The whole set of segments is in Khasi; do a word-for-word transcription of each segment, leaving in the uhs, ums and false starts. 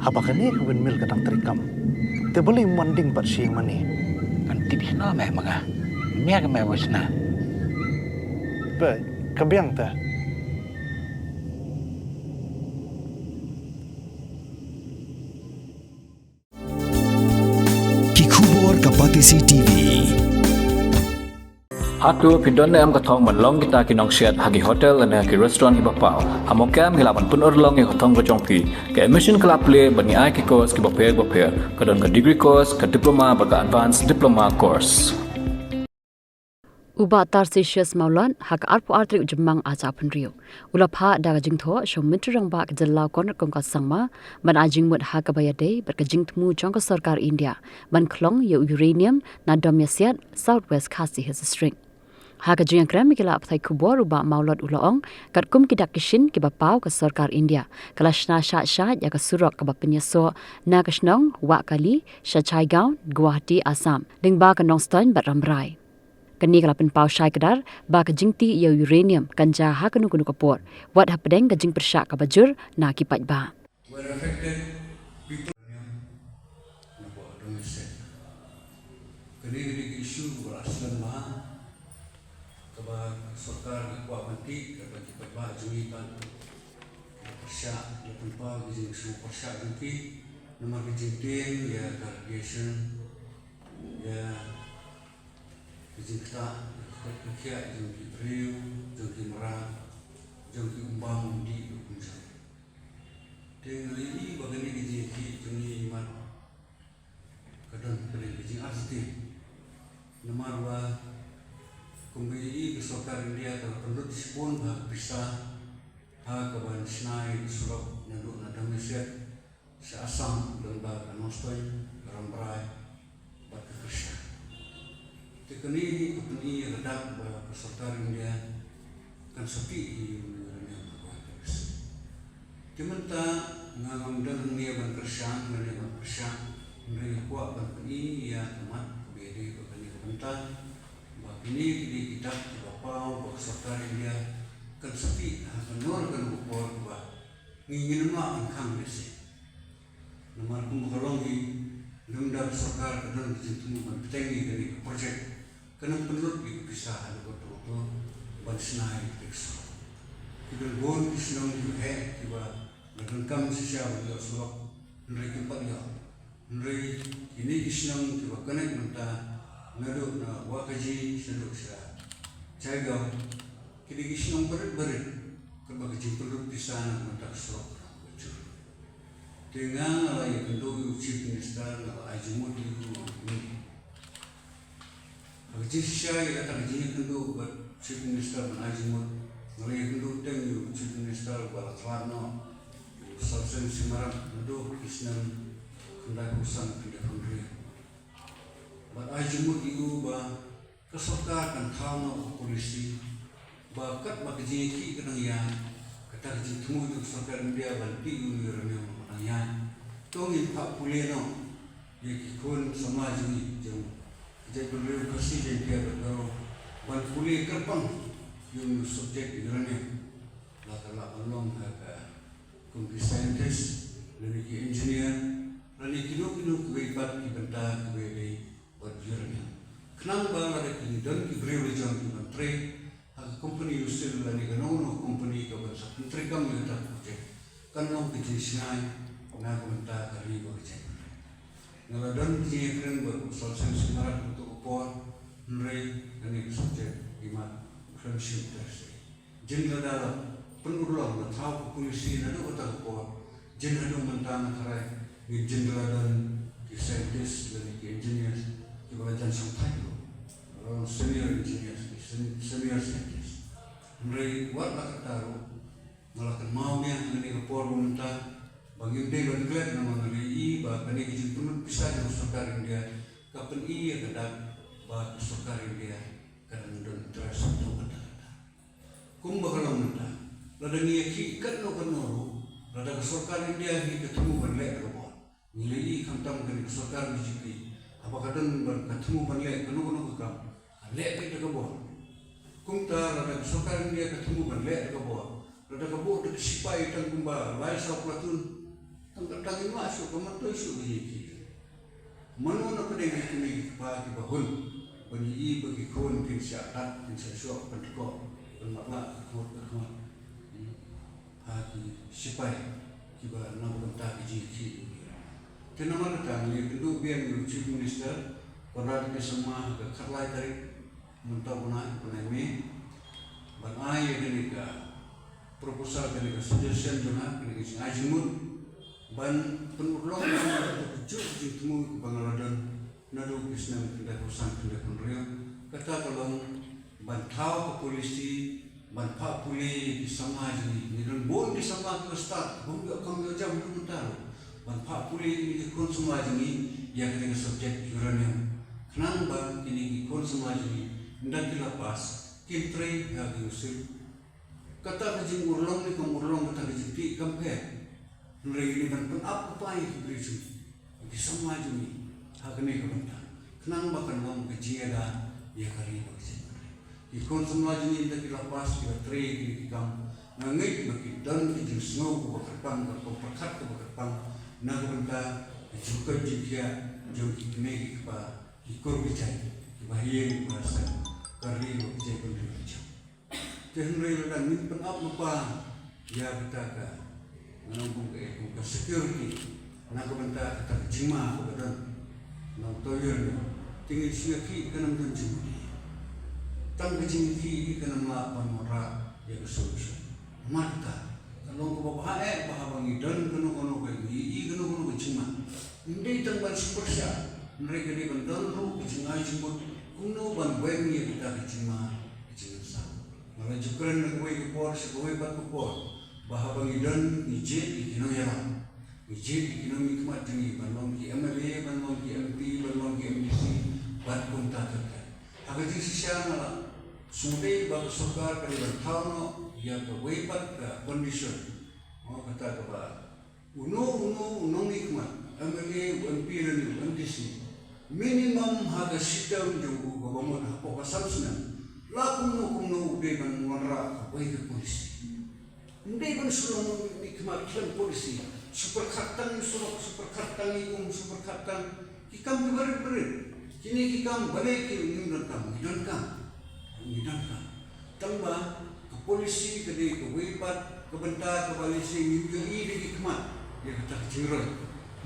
Haba kane ka windmill ka dang treikam, te balei ym wan ding pat sha ïing mane? Kan tip shano me ma nga. Mia ka me wis na. Ba ka biang te. Ki khubor ka Batesi T V. Hato phi don ne em ka thong ban long kita ki nongsiat ha ki hotel lane ha ki restaurant kiba paw? Ha Mawkyrwat ngi lah ban pynurlong ïa ka thong ka jong phi. Ka admission ka la plie bad ngi ai ki course kiba pher bapher. Ka don ka degree course, ka diploma bad ka advanced diploma course. U Bah Tarcisius Mawlot ha ka arphew ar tarik u Jymmang ar hajar arphew hynriew u la phah da ka jingthoh sha u Myntri Rangbah ka jylla u Conrad Kongkal Sangma ban ai jingmut ha kaba ïadei bad ka jingthmu jong ka sorkar India ban khlong ïa u uranium na Domiasiat, South West Khasi Hills District. Ha ka jingïakren bad ki lad pathai khubor u Bah Mawlot u la ong, katkum ki dak ki shin kiba paw ka sorkar India ka la shna shah shah ïa ka surok kaba pynïasoh na ka shnong Wahkali sha Chaigaon, Guwahati, Assam, lyngba ka Nongstoiñ bad Rambrai. Kane ka la pynpaw shai kdar ba ka jingtih ïa u uranium kan jia ha kano kano ka por, wat hapdeng ka jingpyrshah kaba jur na ki paidbah. Were affected people na Domiasiat. Kane ka dei ka issue kaba la slem bha, kaba ka sorkar ka kwah ban tih, kaba ki paidbah jong ngi pat ki pyrshah, ki pynpaw ki jingsngew pyrshah jong ki namar ka jingtieng ïa ka radiation, ïa ka jingktah, ka jingkhiah jong ki briew, jong ki mrad, jong ki umbam umdih, u kumjuh. Te nga la ïohi ba kane ka jingïakhih jong ngi imat ka don kane ka jingartatien. Namar ba kumba ïohi ka sorkar India ka la pynlut shibun bha ka pisa ha kaban shna ïa ka surok naduh na Domiasiat sha Assam, lyngba ka Nongstoiñ, ka Rambrai bad ka Kyrshan. Te kane ka pyni ïa ka dak ba ka sorkar India kan sa tih ïa u uranium ha kawei ka bynta. Te mynta nga ngam don hangne ban kyrshan lane ban pyrshah, hynrei nga kwah ban pyni ïa ka mat kaba ïadei bad kane ka bynta ba kine ki dei ki dak kiba paw ba ka sorkar India kan sa tih ha kano kano ka por kaba ngi ngim lah ban khang lehse. Namar kumba ka long hi, lymda ka sorkar ka don ka jingthmu ban bteng ïa kane ka project, kan ym pynlut ïa ka pisa haduh katta katta ban shna ïa kata ka surok. Ki don bun ki shnong kiba heh kiba la donkam shisha ban ïoh surok, hynrei kim pat ïoh. Hynrei kine ki shnong kiba connect mynta naduh na Wahkaji shaduh sha Chaigaon, ki dei ki shnong barit barit kaba ka jingpynlut pisa na ka bynta ka surok ka jur. Te nga, nga la ïakynduh ïa u Chief Minister, nga la ai jingmut ïa u, ha ka jingshisha ïa kata ka jingïakynduh bad Chief Minister ban ai jingmut, nga la ïakynduh teng ïa u Chief Minister ba la khlad noh, u Sir Sawseng Singmarat, naduh ki snem khyndaiphew san khyndaiphew hynriew. Bad ai jingmut ïa u ba ka sorkar kan thaw noh ka polisi ba katba ka jingïakhih ka dang ïaid, kata ka jingthmu jong ka sorkar India ban tih ïa u uranium ka dang ïaid. To ngin phah pule noh ïa ki khun samla jong ngi jong ka jaitbynriew Khasi, Jaiñtia bad Garo ban pule kyrpang ïa u subject uranium. La ka lah ban long ha ka kum ki scientist lane ki engineer lane kino kino kiwei pat ki bynta kiba ïadei bad uranium. Khnang ba lada ki don ki briew la jong ki ban trei ha ka company u steel lane kano kano ka company kaban sa pyntreikam ïa kata ka project, kan long ka jingshngaiñ na ka bynta ka ri bad ka jaitbynriew. Nga la don ka jingïakren bad u Sir Sawseng Singmarat ha kato ka por, hynrei kane ka subject imat khlem shim interest. Jin lada la pynurlong, la thaw ka polisi naduh kata ka por, jin haduh mynta nga tharai ngin jin da la don ki scientist lane ki engineers kiba la jan shongthait ruh, la long senior engineers, ki sen-, senior scientist. Hynrei wat la katta ruh, nga la kynmaw biang ha kane ka por ba mynta ba ngim dei ban klet namar nga la ïohi ba kane ka jingpynlut pisa jong ka sorkar India ka pyni ïa ka dak ba ka sorkar India ka dang don interest haduh katta katta. Kumba ka long mynta, lada ngi ïakhih katno katno ruh, lada ka sorkar India hi ka thmu ban leh da ka bor. Ngi la ïohi khamtam kane ka sorkar B J P, haba ka don ban, ka thmu ban leh kano kano ka kam, ka leh beit da ka bor. Kumta lada ka sorkar India ka thmu ban leh da ka bor, lada ka buh da ki sipai tang kumba lai saw platoon, Tang ka tang i ma shu ka man to shu i ki. Mano na pdeng ki kmie ki kpa ki ba hun ban i ba ki khun kin sha tat kin sha shuwa ban tko ban matla ka khun ka khun. Ha ki sipai ki ba na ka bynta ki jingki. Te namar kata ngi kynduh biang ïa u Chief Minister Conrad K Sangma ha ka khatlai tarik mynta u bnai, u bnai May, ban ai ïa kane ka proposal, kane ka suggestion jong nga, kane ka jingai jingmut ban pynurlong ïa ka juh jingthmu ba nga la don naduh ki snem khyndai phew san khyndai phew hynriew. Kata ka long ban thaw ka policy ban phah pule ïa ki samla jong ngi. Ngi don bun ki samla ki ba stad, bun ki kam ki jam bun mynta ruh. Ban phah pule ïa ki khun samla jong ngi ïa kane ka subject uranium. Khnang ba kine ki khun samla jong ngi ynda ki la pass kin trei ha ki usul. Kata ka jingurlong ne kam urlong, kata ka jingtih kam pher. Hynrei ngi dei ban pynap ka pai ïa ki briew jong ngi, ki samla jong ngi ha kane ka bynta. Khnang ba kan long ka jingïada ïa ka ri bad ka jaitbynriew. Ki khun samla jong ngi ynda ki la pass ki la trei ïa kine ki kam, nga ngeit ba ki don ki jingsngew kaba kyrpang, ka pyrkhat kaba kyrpang na ka bynta ka jingkoit jingkhiah jong ki kmie ki kpa, ki kur ki jait, ki bahaïing ki baseng, ka ri bad ka jaitbynriew ka jong. Te hynrei lada ngim pynap lypa ïa kata ka, ngan ong kum ka, kum ka security na ka bynta kata ka jingma kaba don. Ngan ong to ïa ngi, te ngin shu ïakhih, kan ym don jingmut. Tang ka jingïakhih kan ym lah ban wanrah ïa ka solution. Namar kata ka long kaba bha eh ba haba ngi don kano kano ka, ngi ïohi kano kano ka jingma, ym dei tang ban shu pyrshah, hynrei ka dei ban don ruh ka jingai jingmut kumno ban weng ïa kata ka jingma, ka jingmut sa. Nga la ju kren na kawei ka por sha kawei pat ka por ba haba ngi don, ngi jied ïa ki nongïalam, ngi jied ïa ki nongmihkhmat jong ngi, ban long ki M L A, ban long ki M P, ban long ki M D C, bad kumta ter ter. Ha ka jingshisha nga la sngewthuh ba ka sorkar ka dei ban thaw noh ïa kawei pat ka condition. Mo, kata kaba uno uno u nongmihkhmat, M L A, u M P lane u M D C, minimum ha ka shi term jong u kaba mut hapoh ka san snem, la kumno kumno u dei ban wanrah kawei ka policy. Ym dei ban shu long u nongmihkhmat khlem policy, shu pyrkhat tang ïa surok, shu pyrkhat tang ïa um, shu pyrkhat tang ki kam kiba rit ba rit. Kine ki kam balei ki, ngim donkam, ngi donkam, ngi donkam. Tang ba ka policy ka dei kawei pat ka bynta kaba lehse ngim ïohi da ki khmat ïa kata ka jingroi,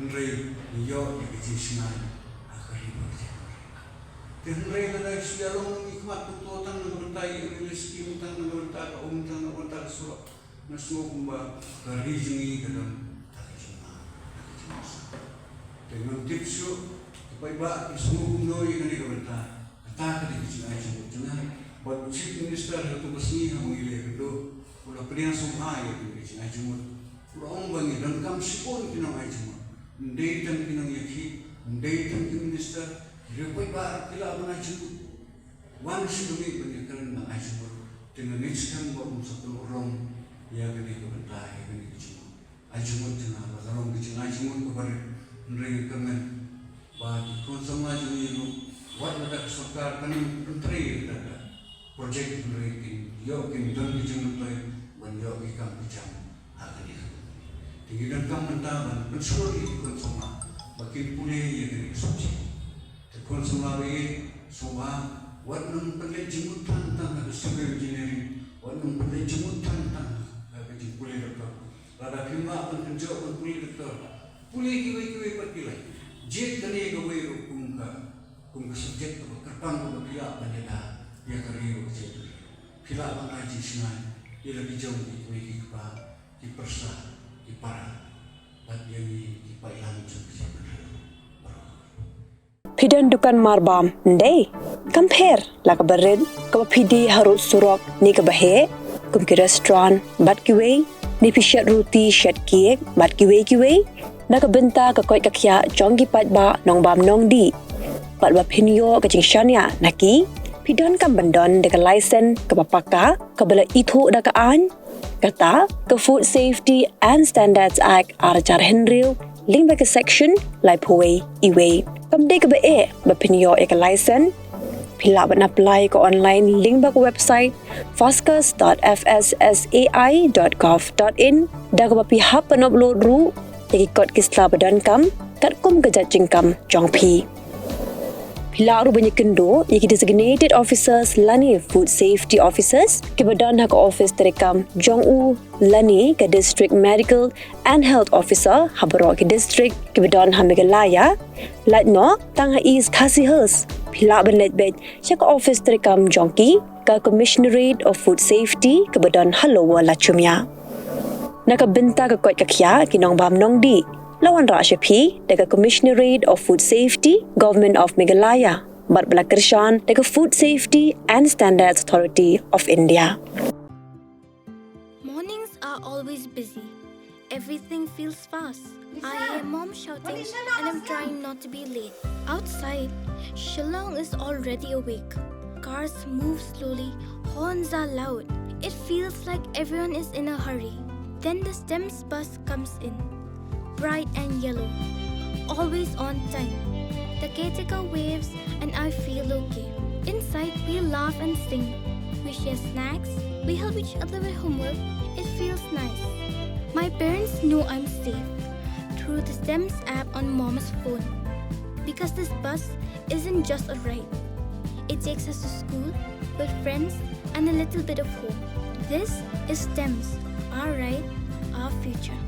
hynrei ngi ïoh ïa ka jingshngaiñ ha ka ri bad ka jaitbynriew. Te hynrei lada shu ïalong nongmihkhmat kumto tang na ka bynta ïa ka real estate, tang na ka bynta ka um, tang na ka bynta ka surok, nga sngew kumba ka ri jong ngi ka don ha ka jingma, ha ka jingma. Te ngam tip shuh ki paidbah ki sngew kumno ïa kane ka bynta. Kata ka dei ka jingai jingmut jong nga. Bad u Chief Minister ha kato ka sngi haba ngi leh kynduh, u la pdiang sngewbha ïa kane ka jingai jingmut. U la ong ba ngi donkam shibun ki nongai jingmut. Ym dei tang ki nongïakhih, ym dei tang ki minister, ki riew paidbah ruh ki lah ban ai jingmut. Wan sha kane ban ïakren ban ai jingmut. Te nga ngeit skhem ba un sa pynurlong ïa kane ka bynta, ïa kane ka jingmut. Ai jingmut jong nga la ka long ka jingai jingmut kaba rit, hynrei nga kyrmen ba ki khun samla jong ngi ruh, wat lada ka sorkar kan ym trei ïa kata ka project, hynrei kin ïoh, kin don ka jingmyntoi ban ïoh ki kam ki jam ha kane ka. Te ngi donkam mynta ban pynshlur ïa ki khun samla ba kin pule ïa kane ka subject. Te khun samla ba ïeit, sngewbha wat nym pynleit jingmut than tang ha ka civil engineering, wat nym pynleit jingmut than tang ha ka jingpule doktor. Lada phim lah ban pynjop ban pule doktor, pule kiwei kiwei pat ki lait. Jied kane kawei ruh kum ka, kum ka subject kaba kyrpang kaba phi lah ban ïada ïa ka ri bad ka jaitbynriew. Phi lah ban ai jingshngaiñ ïa la ki jong ki kmie ki kpa, ki pyrsa, ki para, bad ïa ngi ki paidlang jong ka jaitbynriew baroh. Phi don dukan marbam, ym dei? Kam pher la kaba rit, kaba phi die harud surok ne kaba heh, kum ki restaurant bad kiwei, ne phi shet ruti, shet cake bad kiwei kiwei, na ka bynta ka koit ka khiah jong ki paidbah nongbam nongdih. Bad ba phin ïoh ka jingshaniah na ki, phi donkam ban don da ka license kaba paka, kaba la ithuh da ka aiñ, kata ka Food Safety and Standards Act ar hajar hynriew, lyngba ka section laiphew wei, iwei. Kam dei kaba eh ba phin ïoh ïa ka license. Phi lah ban apply ka online lyngba ka website fascas dot f s s a i dot gov dot in, da kaba phi hap ban upload ruh ïa ki kot ki sla ba donkam katkum ka jait jingkam jong phi. Phi lah ruh ban ïakynduh ïa ki designated officers lane food safety officers kiba don ha ka office treikam jong u lane ka district medical and health officer ha baroh ki district kiba don ha Meghalaya. Lait noh tang ha East Khasi Hills, phi lah ban leit beit sha ka office treikam jong ki, ka Commissionerate of Food Safety kaba don ha Lower Lachumia. Na ka bynta ka koit ka khiah ki nongbam nongdih, la wanrah sha phi da ka Commissionerate of Food Safety, Government of Meghalaya, bad ba la kyrshan da ka Food Safety and Standards Authority of India. Mornings are always busy. Everything feels fast. I hear mom shouting and I'm trying not to be late. Outside, Shillong is already awake. Cars move slowly, horns are loud. It feels like everyone is in a hurry. Then the STEMS bus comes in, bright and yellow, always on time. The caretaker waves and I feel okay. Inside, we laugh and sing. We share snacks. We help each other with homework. It feels nice. My parents know I'm safe through the STEMS app on mom's phone. Because this bus isn't just a ride, it takes us to school, with friends, and a little bit of home. This is STEMS, our ride, our future.